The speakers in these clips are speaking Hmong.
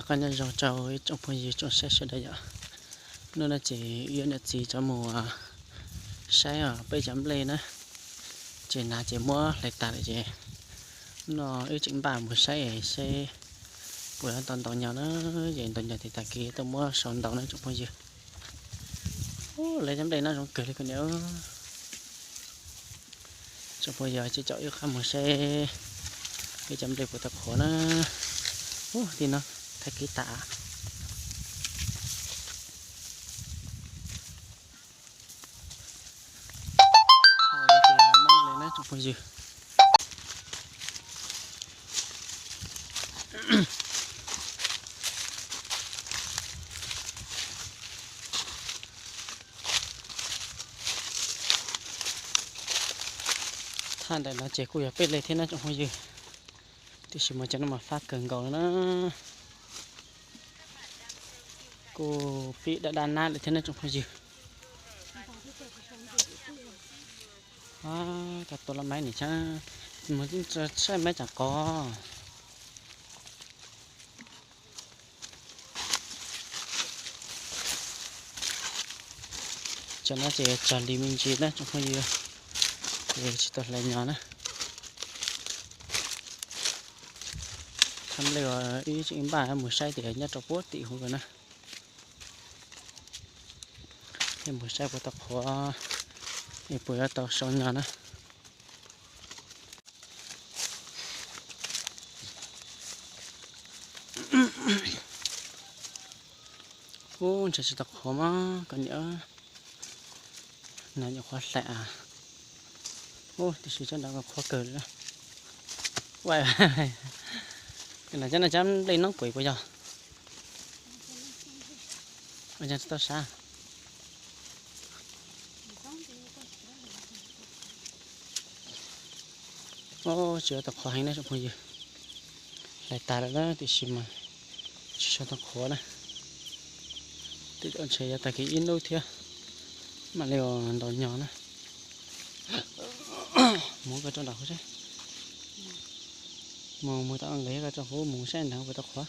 Qab nyob zoo rau ib tsoom phooj ywg tsoom saib sawv daws yom. Hnub no ces wb niam txiv rov mus saib peb cov nplej na, ces hnav ces muab hlais tas lawm ces hnub no wb tseem npaj mus saib saib puas yuav tau ntau nyo na, ces ntau nyo ces tag kis tuaj muab sau ntau na tsoom phooj ywg. Lawv cov nplej no zoo kawg li kuv niam. Tsoom phooj ywg, ces caum wb qab mus saib peb cov nplej puas tau qhuav na. Ub, tij no tag kis tas. Tsoom phooj ywg, thaj ntawm no ces kuj yog peb nplej thiab na tsoom phooj ywg, tiam sis mas cov no mas fab kawg nkaus li na. Kuj pib daj daj nab lawm thiab na tsoom phooj ywg. Tau tua los maiv nim tsab mus saib maiv tsam qov. Cov no ces tsog li me ntsis na tsoom phooj ywg, ces tsis tau hlais nyo na. Thaj nplej uas wb tseem npaj mus saib tias nyob rau puag tim huv lawm na. Mus saib puas tau qhuav, es puas yuav tau sau nyo na. Ub, ntshe tsis tau qhuav mas koj niam, no nyuam qhuav hlais. Ub, tiam sis tsob ntawd qhuav kawg li. Ua, no cov no cov nplej noob kuav puas yog? Ua, tsis tau sav. Ub, tsis tau qhuav heev na tsoom phooj ywg. Hlais tas lawm na tiam sis mas tsis tau qhuav na. Tej zaum ntshe yuav tag kis ib hnub thiab mam li ntau nyo na. Mus koj rau nram huv seb. Mus, mus tau nqis koj rau huv mus saib nrad puas tau qhuav.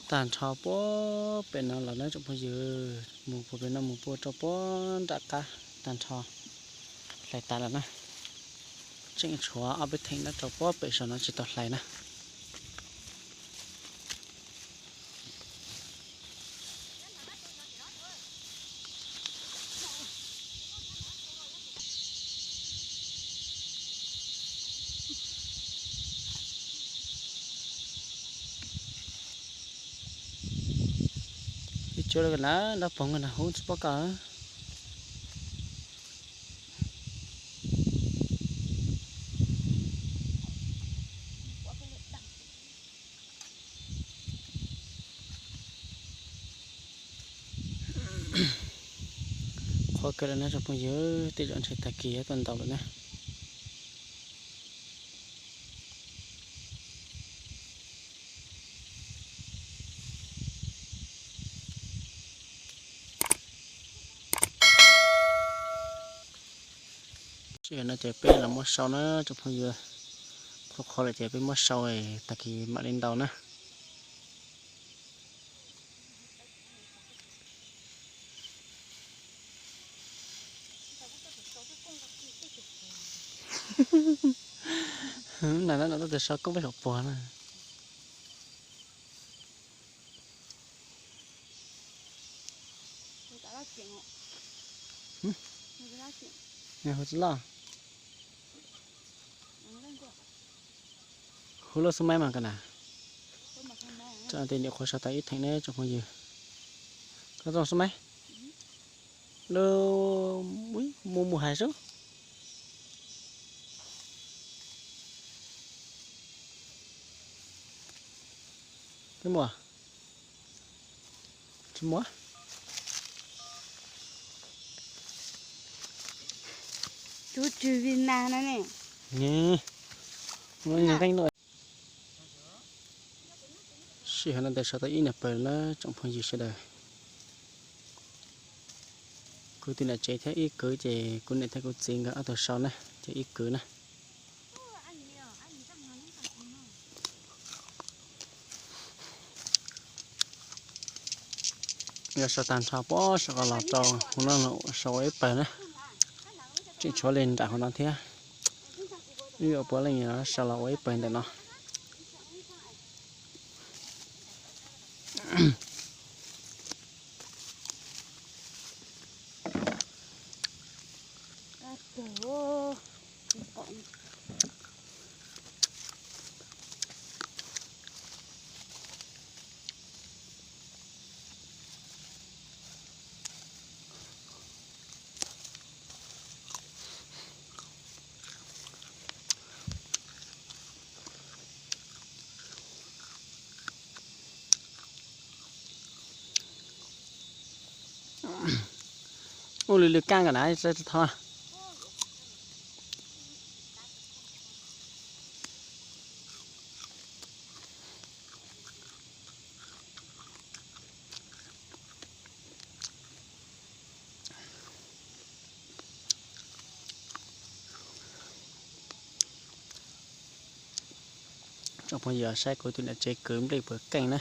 Tag nrho puag pem no los na tsoom phooj ywg, mus puag pem no mus puag rau puag nram qab tag nrho. Hlais tas lawm na. Tseem tshuav ob peb theem nyob rau puag pem saum no tsis tau hlais na. Ib cuab na, nrab poog na, hub tsis pom koj. Qhuav kawg lawm na tsoom phooj ywg, tej zaum ntshe tag kis yuav tau ntau lawm na. Sij hawm no ces peb los muab sau na tsoom phooj ywg, qhuav qhuav lawm ces peb muab sau, tag kis mam li ntau na. Na no no tuaj sau koob peb saum puag na. Hu tsis loj. Hu lub xub maib mas koj na. Tej nyuam qhuav sau tau ib theem ne tsoom phooj ywg. Koj tau xub maib. Lub, mus mus hais sub. Twb muaj. Tsis muaj. Sij hawm no ntawd sau tau ib nyuag pawg na tsoom phooj ywg sawv daws. Kuv tus niam tsev thiab ib kwv ces kuv niam thiab kuv txiv nkawd ob tug sau na, ces ib kwv na. Yog sau tag nrho puag saum ko los rau hauv no, sau ua ib pawg na. Tseem tshuav li nram hauv no thiab. Wb yuav puav leej yog sau los ua ib pawg ntawm no. Ua lwm lwm kab kom na, tso tso thov. Tsoom phooj ywg, saib kuv tus niam tsev kwv nplej puas keej na.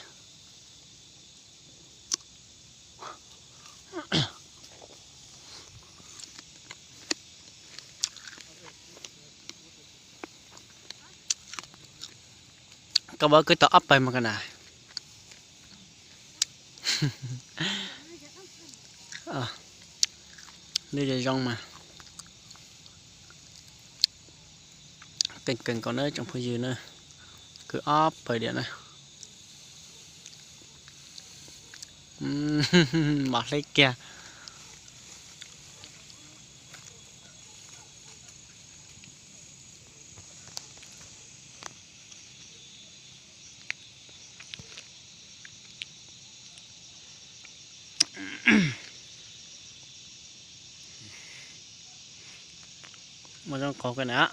Koj muab kwv tau ob pawg mas koj na. Nws zoo zoo mas. Keej keej kawg na tsoom phooj ywg na. Kwv ob pawg diam na. Mos hleb kiag. Muaj zoo qhov kawg na.